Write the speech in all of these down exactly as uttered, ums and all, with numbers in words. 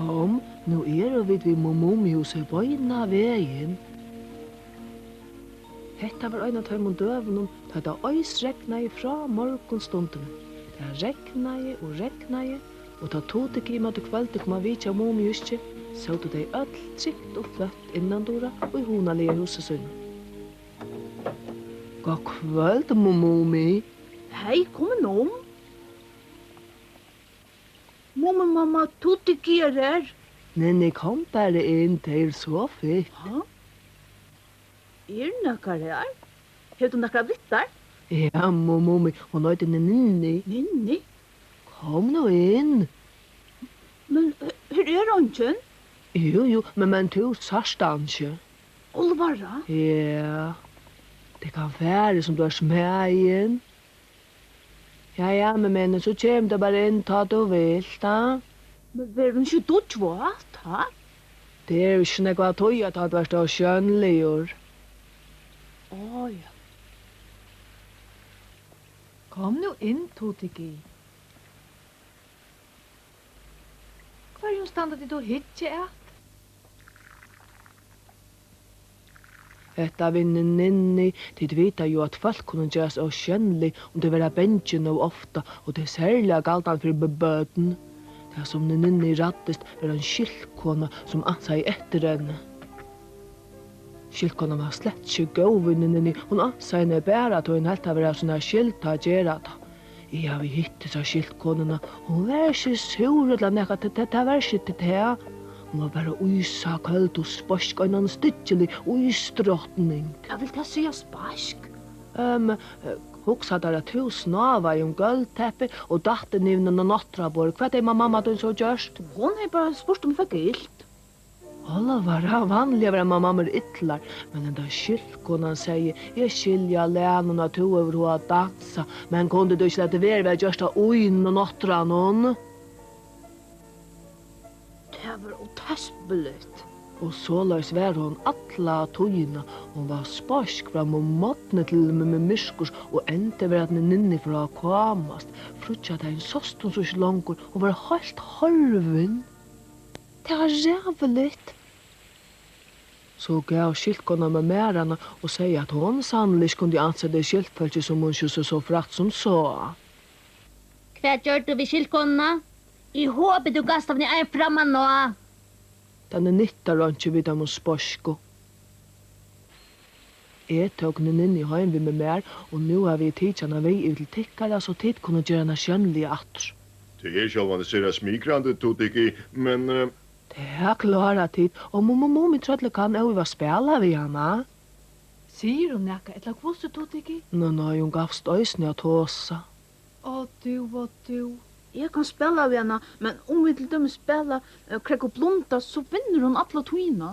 Kom, nú eru vit við Mu-, Mumihúsið beinanvegin. Hetta var ein av teimum døgunum, tá tað oysregnaði frá morgunstundini. Tað regnaði og regnaði, og tá Tuttiki ímóti kvøldi kom at vitja Mumihúsið, sótu tey øll trygt og fløtt innandura í hugnaliga húsi sínum. Gott kvøld, Mu-, Mumi. Hey, kom inn um. Mumimamma, Tuttiki er her. Ninni, kom bara inn, tað er so fitt. Ha? Er nakar her? Hevur tú nakrar við tær? Ja, Mu-, Mumi, hon eitur Ninni. Ninni? Kom nú inn. Men he-, her er eingin. Jú, jú, men, men tú sært hann ikki. Álvara? Ja. Tað kann vera sum tú ert smæðin. Ja, ja, men, men so kemur tú bara inn, tá tú vilt, ha? Men verður hon ikki dýggjvát, ha? Tað er ikki nógv at týða, tá tú ert ósjónligur. Á, ja. Kom nú inn, Tuttiki. Hvørjum standa tit og hyggja at? Hetta við Ninni, tit vita jú, at fólk kunnu gerast ósjónlig, um tey verða bangin nóg ofta, og tað er serliga galdandi fyri b-, børn. Tað, sum Ninni ræddist, var ein skyldkona, sum ansaði eftir henni. Skyldkonan var slett ikki góð við Ninni, hon ansaði henni bara, tí hon helt tað vera sína skyldu at gera tað. Eg havi hitt hesa skyldkonuna. Hon var ikki súr ella nakað, tað, tað, tað var ikki til tað. Hon var bara ísakøld og speisk, ein annan styggili ísdrotning. Hvat vil tað siga, speisk? Ehm, eh, hugsa tær, at tú snávaði um gólvteppið og datt inn í n-, n-, nátturðaborðið. Hvat hevði ma-, mamma tín so gjørt? Hon hevði bara spurt, um eg fekk ilt. Álvara, vanliga verða ma-, mammur illar, men hendan skyldkonan segði: "Eg skilji á lagnum, at tú hevur hug at dansa, men kundi tú ikki latið verið, vit hava gjørt tað í n-, náttúranum?" Tað var ótespiligt. Og soleiðis var hon alla tíðina. Hon var speisk frá m-, morgni til m-, m-, myrkurs, og endin var, at Ninni fór at kámast. Fríggjadagin sást hon so ikki longur, hon var heilt horvin. Tað var ræðuligt. So gav skyldkonan mær hana og segði, at hon sanniliga ikki kundi ansa eftir skyldfólki, sum hon ikki so, so frægt sum sá. Hvat gjørdi tú við skyldkonuna? Eg hopi, tú gavst henni ein frammaná. Tað nyttar einki við teimum speisku. Eg tók Ninni heim við mær, og nú havi eg tikið hana við yvir til tykkara, so tit kunnu gera hana sjónliga aftur. Tað er sjálvandi sera smigrandi, Tuttiki, men, eh, Tað klára tit, og Mu-, Mu-, Mumitrøllið kann óivað spæla við hana. Sigur hon nakað, ella hvussu, Tuttiki? Nei, nei, hon gavst eisini at tosa. Ó, tú, ó, tú. Eg kann spæla við hana, men um vit til dømis spæla, eh, krógva og blunda, so vinnur hon alla tíðina.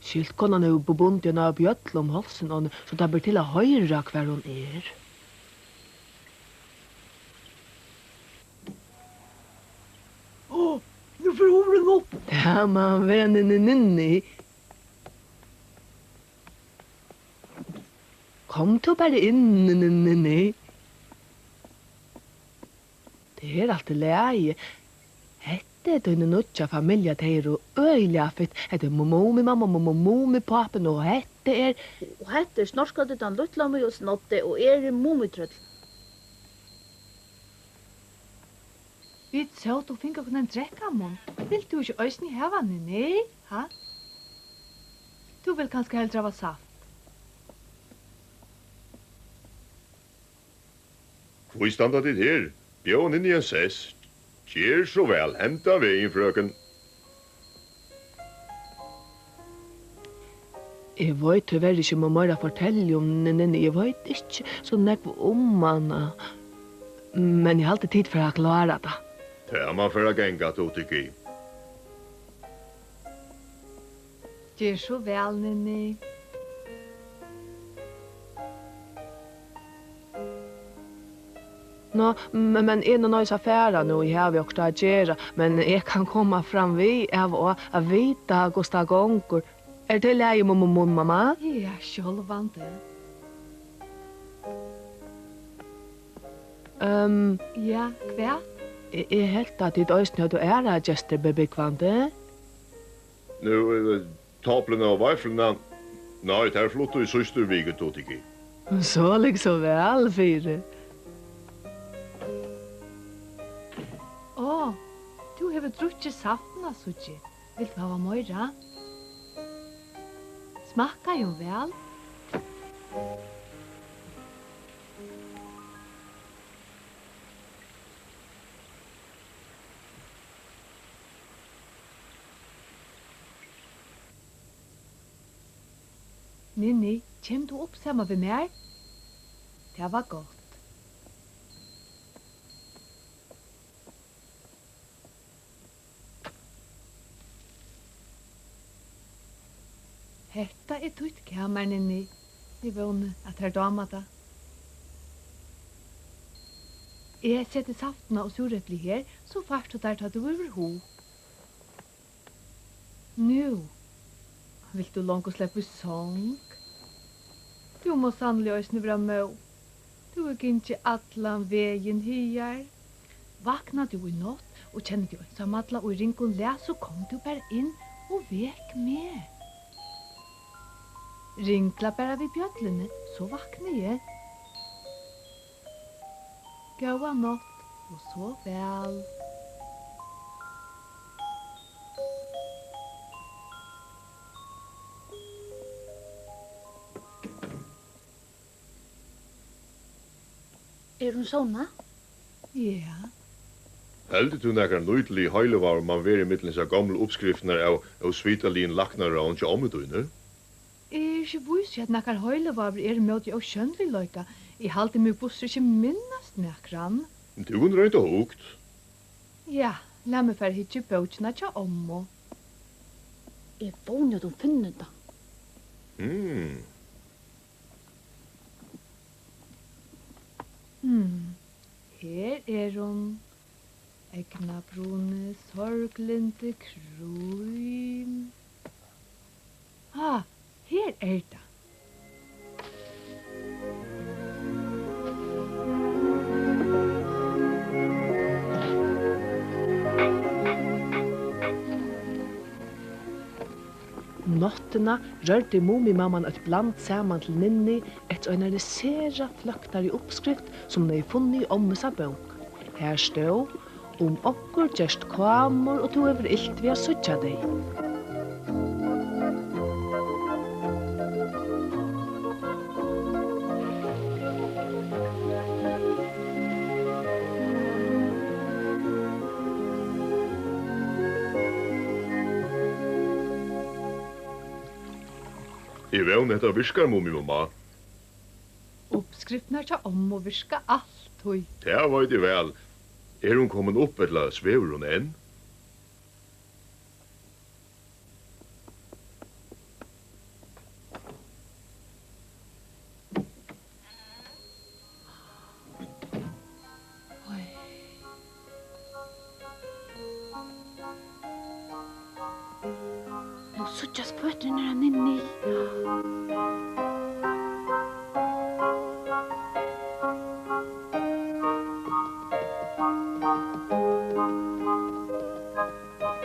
Skyldkonan hevur bu-, bundið eina bjøllu um hálsin á henni, so tað ber til at hoyra, hvar hon er. Ó, nú fer hurðin upp. Tað má vera Ninni, Ninni. Kom tú bara inn, Ninni, Ninni. Tað er alt í lagi. Hetta er tín nýggja familja, tey eru øgiliga fitt. Hetta er Mu-, Mumimamma, Mu-, Mu-, Mumipápin, og hetta er Og hetta er Snorkadittan, Lítla Mý og Snoddi, og eg eri Mumitrøll. Vit sótu og fingu okkum ein drekkamunn. Vilt tú ikki eisini hava, Ninni? Ha? Tú vilt kanska heldur hava saft? Hví standa tit her? Bjóð Ninni ein sess. Ger so væl, henda vegin, frøken. Eg veit tíverri ikki um meira at fortelja um Ninni, eg veit ikki so nógv um hana. Men eg haldi, tit fara at klára tað. Tað má fara at ganga, Tuttiki. Ger so væl, Ninni. Nå, m-, men eg noyðist at fara nú, eg havi okkurt at gera, men eg kann koma fram við av og á at vita, hvussu tað gongur. Er tað í lagi, Mu-, Mu-, Mumimamma? Ja, sjálvandi. Ehm. Ja, hvat? Eg, eg helt, at tit eisini høvdu aðrar gestir búgvandi. Nú, eh, Toplin og Veiflin, nei, tær fluttu í síðstu viku, Tutiki. So liggur so væl fyri. Á, tú hevur drukkið saftina, síggi. Vilt tú hava meira? Smakkaði hon væl? Ninni, kemur tú upp saman við mær? Tað var gott. Hetta er títt kamar, Ninni. Eg vóni, at tær dámar tað. Eg seti saftina og súreplið her, so fært tú tær, tá tú hevur hug. Nú, vilt tú longu sleppa í song? Tú mást sanniliga eisini vera móð. Tú hevur gingið allan vegin higar. Vaknar tú í nátt og kennir teg einsamalla og í ringum lag, so kom tú bara inn og vek meg. Ringla bara við bjølluni, so vakni eg. Góða nátt og sov væl. Er hon sovnað? Ja. Heldur tú nakar nýtiligur heilivágur man vera millum hesar gomlu uppskriftirnar av ósvitaligum læknaráðum hjá ommu tíni? Eg eri ikki vís í, at nakar heilivágur er ímóti ósjónligleika. Eg haldi meg burtur ikki minnast nakran. Men tú kundi roynt og hugt. Ja, lat meg fara at hyggja í bókina hjá ommu. Eg vóni, at hon finnur tað. Mm. Hmm. Her er hon. Eygnabrúnir, sorglyndi, krím. Ah, her er tað. Um náttina rørdi Mumimamman eitt bland saman til Ninni eftir einari sera fløktari uppskrift, sum hon hevði funnið í ommusa bók. Har stóð: Um onkur gerst kámur og tú hevur ilt við at síggja tey. Eg vóni, hetta virkar, Mumimamma. Uppskriftirnar hjá ommu virka altíð. Tað veit eg væl. Er hon komin upp, ella svevur hon enn? Oj. Nú síggjast føturnir á Ninni.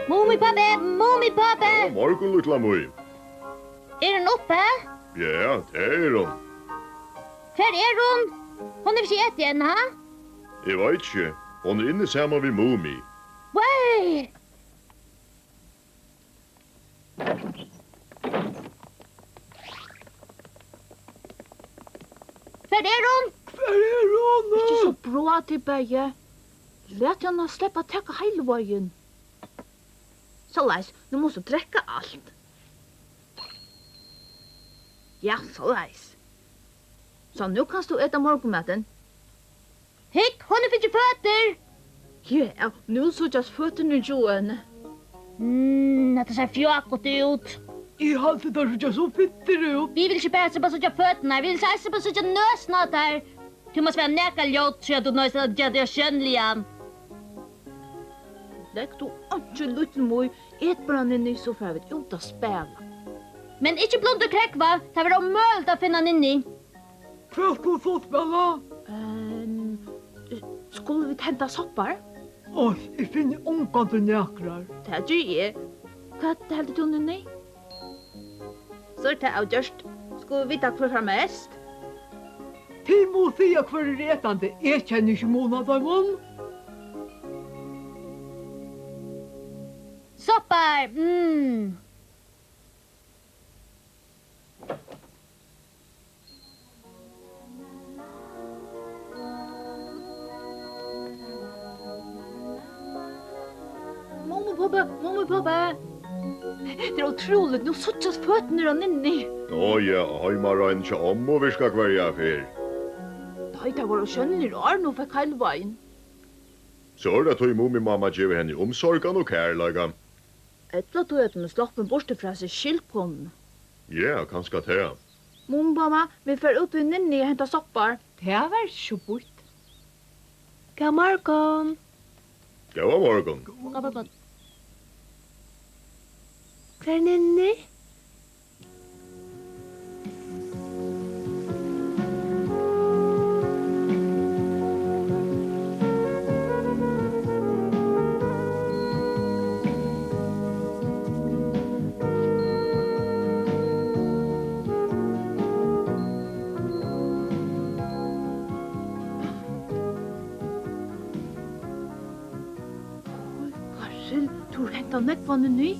Mumipápi, Mumipápi! Góðan morgun, lítla Mý. Er hon uppi? Ja, tað er hon. Hvar er hon? Hon hevur ikki etið enn, ha? Eg veit ikki. Hon er inni saman við Mumi. Wow! Hvar er hon? Hvar er hon? Ikki so bráð, tit bæði. Lat hana sleppa at taka heilivágin. Soleiðis, nú mást tú drekka alt. Ja, soleiðis. So, nú kanst tú eta morgunmatin. Hygg, hon hevur fingið føtur! Ja, nú síggjast føturnir hjá henni. Mm, hetta sær fjákut út. Eg haldi, teir síggja so fittir út. Vit vilja ikki bara sleppa at síggja føturnar, vit vilja eisini sleppa at síggja nøsina á tær. Tú mást vera nakað ljót, so at tú noyðist at gera teg ósjónliga. Legg tú einki í, lítla Mý, et bara, Ninni, so fara vit út at spæla. Men ikki blunda og krógva, tað verður ómøguligt at finna Ninni. Hvat skulu vit so spæla? Ehm, skulu vit henta soppar? Áh, eg finni ongantíð nakrar. Tað geri eg. Hvat heldur tú, Ninni? So er tað avgjørt. Skulu vit vita, hvør fær mest? Tit mugu siga, hvør er etandi. Eg kenni ikki mun á teimum. Soppar! Mm. Mamma, pápi, mamma, pápi. Tað er ótrúligt, nú síggjast føturnir á Ninni. Á ja, heimaráðini hjá ommu virka hvørja ferð. Nei, tær vóru ósjónligar, áðrenn hon fekk heilivágin. So er tað tí, Mumimamma gevur henni umsorgan og kærleika. Ella tí at hon er sloppin burtur frá hasi skyldkonuni. Ja, kanska tað. Mumimamma, vit fara út við Ninni at henta soppar. Tað var ikki so býtt. Góðan morgun. Góðan morgun. Góðan morgun. Hvar er Ninni? Karl, tú hevur hentað nógvan inni.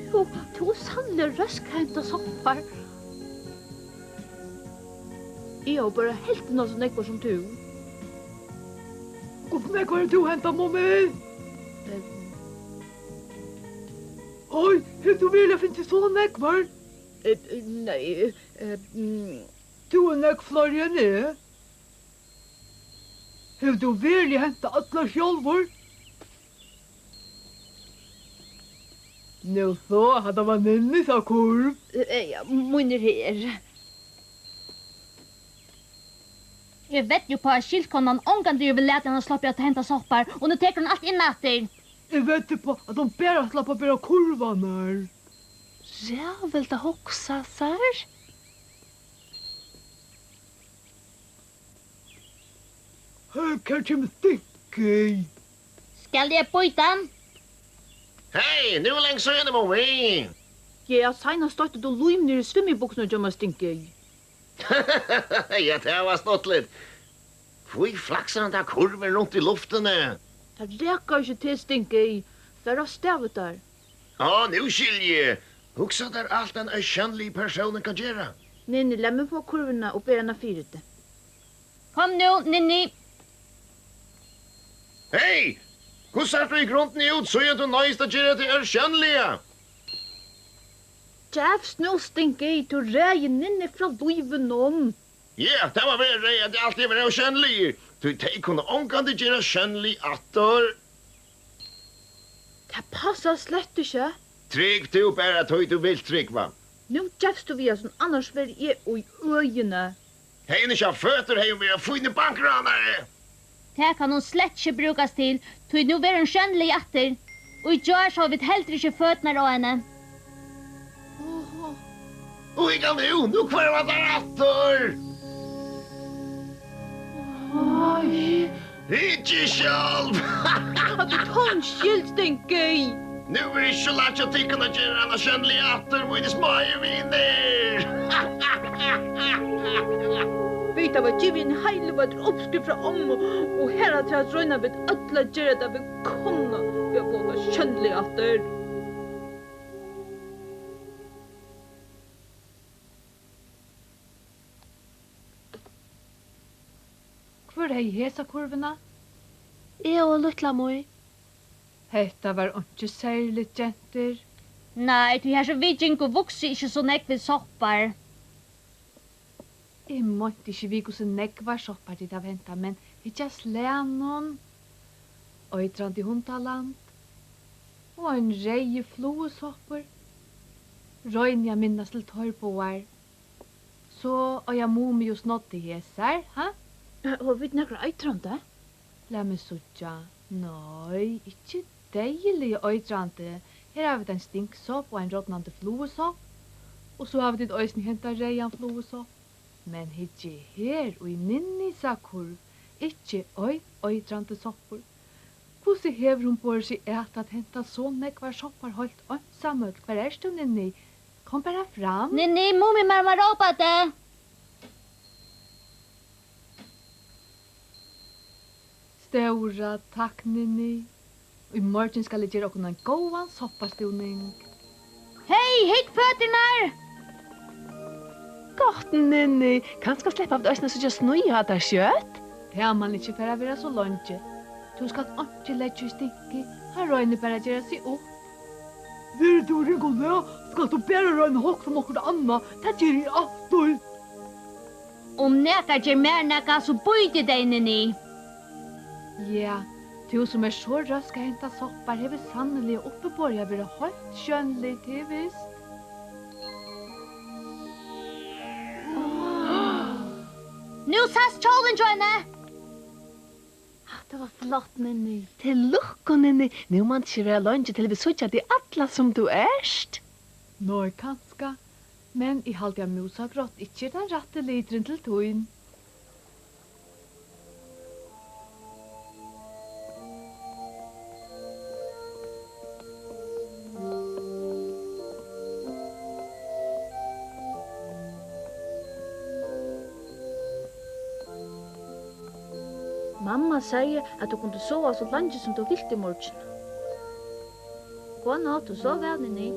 Tú, tú ert sanniliga røsk at henta soppar. Eg havi bara helvtina so nógvar sum tú. Hvussu nógvar hevur tú hentað, Mumi? Eh. Oj, hevur tú veruliga fingið so nógvar? Eh, eh, nei, eh, mm. Tú hevur nógv fleiri enn eg. Hevur tú veruliga hentað allar sjálvur? Nú so, hatta var Ninni sín kurv. Eh, ja, mín er her. Eg veddi upp á, at skyldkonan ongantíð hevur latið hana sloppið at henta soppar, og nú tekur hon alt inn aftur. Eg veddi upp á, at hon bara slapp at bera kurvarnar. Ræðuligt at hugsa sær. Hør, her kemur Stinky. Skal eg bíta hann? Hey, nú er leingi síðani, Mumi. Ja, seinast stoytti tú lím niður í svimjibuksurnar hjá mær, Stinky. Ja, tað var stuttligt. Hví flaksar handa kurvin runt í luftini? Tað rakar ikki teg, Stinky. Far avstað við tær. Á, nú skilji eg. Hugsa tær alt, ein ósjónligur persónur kann gera. Ninni, lat meg fáa kurvina og bera hana fyri teg. Kom nú, Ninni. Hey! Hvussu sært tú í grundini út, síðan tú noyðist at gera teg ósjónliga? Gevst nú, Stinky, tú ræðir Ninni frá lívinum. Ja, tað má vera, at eg altíð verði ósjónligur, tí tey kunnu ongantíð gerast sjónlig aftur. Tað passar slett ikki. Trúgv tú bara tí tú vilt trúgva. Nú gevst tú við hasum, annars verði eg í øðini. Hevði hon ikki havt føtur, hevði hon verið ein fínur bankránari. Tað kann hon slett ikki brúkast til, tí nú verður hon sjónlig aftur. Og í gjár sóu vit heldur ikki føturnar á henni. Oho. Og hygg nú, nú hvørva tær aftur. Oj. Ikki sjálv. Hatta er tónskyld, Stinky. Nú er ikki so lætt hjá tykkum at gera hana sjónliga aftur, mínir smáu vinir. Vit hava givið ein heilivágur uppskrift frá ommu, og harafturat royna vit øll at gera tað, vit kunnu, fyri at fáa hana sjónliga aftur. Hvør hevði hesa kurvina? Eg og Lítla Mý. Hetta var einki serligt, gentur. Nei, tí har sum vit gingu, vuksu ikki so nógvir soppar. Eg meinti ikki við, hvussu nógvar soppar tit hava hentað, men hygg at slagnum. Eitrandi hundaland. Og ein reyður flugusoppur. Royni at minnast til teir báðar. So eiga Mumi og Snoddi hesar, ha? Eh, hava vit nakrar eitrandi? Lat meg síggja. Nei, ikki deyðiliga eitrandi. Her hava vit ein stinksopp og ein rotnandi flugusopp. Og so hava tit eisini hentað reyðan flugusopp. Men hyggið her í Ninnis kurv, ikki ein eitrandi soppur. Hvussu hevur hon borið seg at, at henta so nógvar soppar heilt einsamøll? Hvar ert tú, Ninni? Kom bara fram. Ninni, Mumimamma rópar teg. Stóra takk, Ninni. Í morgin skal eg gera okkum ein góðan soppastúning. Hey, hygg føturnar! Gott, Ninni. Kanska sleppa vit eisini at síggja snøð á tær skjótt? Tað man ikki fara at vera so leingi. Tú skalt einki leggja í stinkið. Hann roynir bara at gera seg upp. Verður tú í ringum lag, skalt tú bara royna at hugsa um okkurt annað. Tað geri eg altíð. Um nakar ger mær nakað, so bíti eg tað inn í. Ja, tú sum ert so røsk at henta soppar, hevur sanniliga uppiborið at vera heilt sjónlig, tað er vist. Nú sæst kjólin hjá henni! Hatta var flott, Ninni. Til lukku, Ninni. Nú man tað ikki vera leingi til vit síggja teg alla sum tú ert. Nei, kanska. Men eg haldi, at músagrátt ikki er tann rætti liturin til tín. Mamma segði, at tú kundi sova so leingi, sum tú vilt í morgin. Góða nátt og sov væl, Ninni.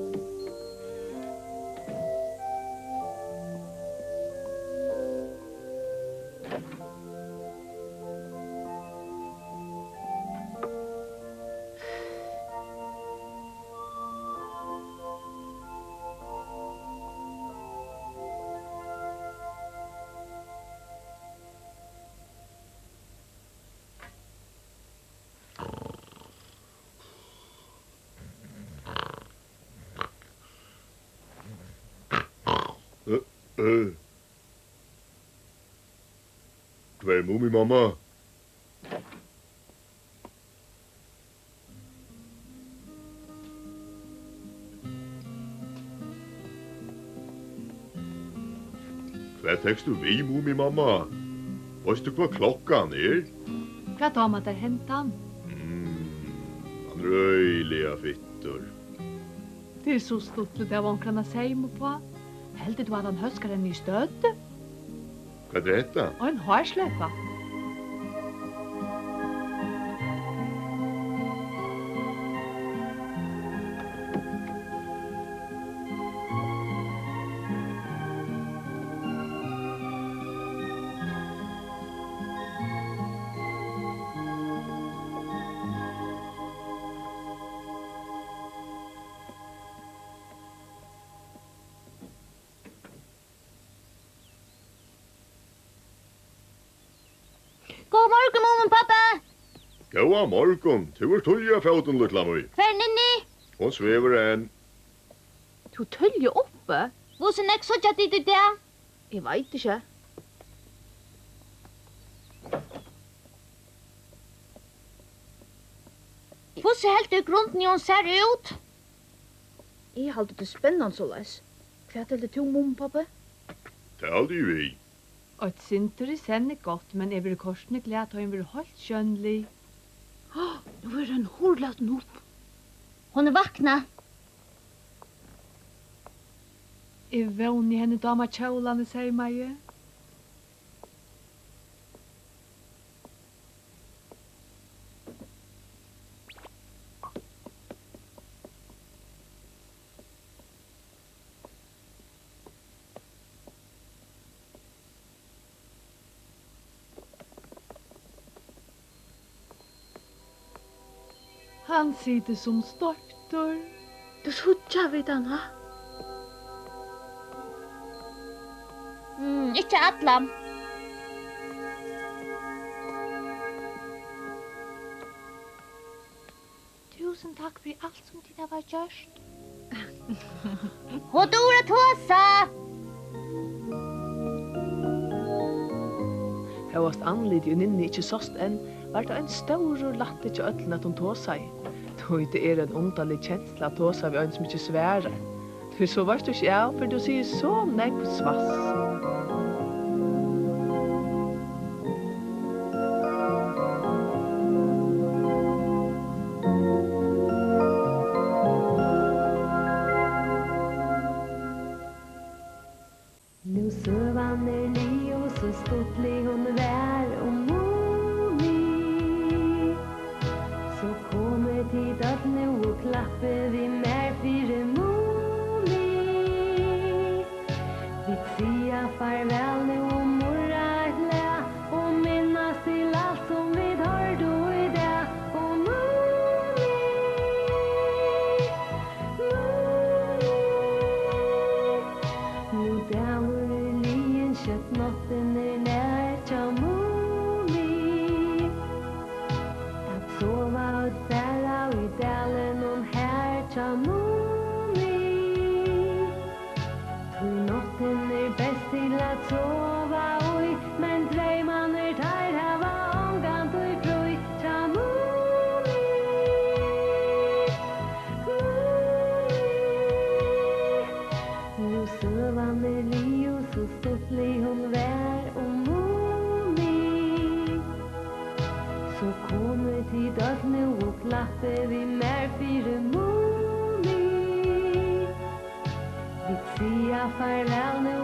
Øh, øh. Hvar er Mumimamma? Hvat tekst tú við, Mumimamma? Veitst tú, hvat klokkan er? Hvat dámar tær hendan? Mm, hann er øgiliga fittur. Tað er so stuttligt at hava onkran at seyma uppá. Heldur tú, at hann hóskar henni í stødd? Hvat er hetta? Ein hársleppa. Góðan morgun, Mumipápi. Góðan morgun. Tú ert tíðliga á fótum, lítla mín. Hvar er Ninni? Hon svevur enn. Tú ert tíðliga uppi. Hvussu nógv síggja tit í dag? Eg veit ikki. Hvussu helt tú í grundini, hon sær út? Eg haldi, tað er spennandi soleiðis. Hvat heldur tú, Mumipápi? Tað haldi eg við. Eitt sindur í senn er gott, men eg verði kortini glað, tá hon verður heilt sjónlig. Nú verður ein hurð latin upp. Hon er vaknað. Eg vóni, henni dámar kjólan eg seymaði. Hann situr sum stoyptur. Nú síggja vit hana. Mm, ikki allan. Túsund takk fyri alt, sum tit hava gjørt. Hon dugir at tosa! Hóast andlitið í Ninni ikki sást enn, var tað ein stórur lætti hjá øllum, at hon tosaði. Tí tað er ein undarlig kensla at tosa við ein, sum ikki svarar. Tí so veitst tú ikki av, fyrr tú sigur so nógv svass. Søgan er liðug, so stuttlig hon var um Mumi. So komið tit øll nú og klappið við mær fyri Mumi. Vit siga farvæl nú og murra eitt lag og minnast til alt sum vit hoyrdu í dag. Og Mumi, Mumi, nú dagur er liðin, skjótt náttin er nær hjá Mumi. At sova øll bara í dalinum har hjá Mumi. Tí náttin er best til at sova í, men dreymarnir, teir hava ongantíð frí hjá Mumi. Mumi. Nú søgan er liðug, so stuttlig hon var um Mumi. So komið tit øll nú og klappið við mær fyri Mumi. Vit siga farvæl nú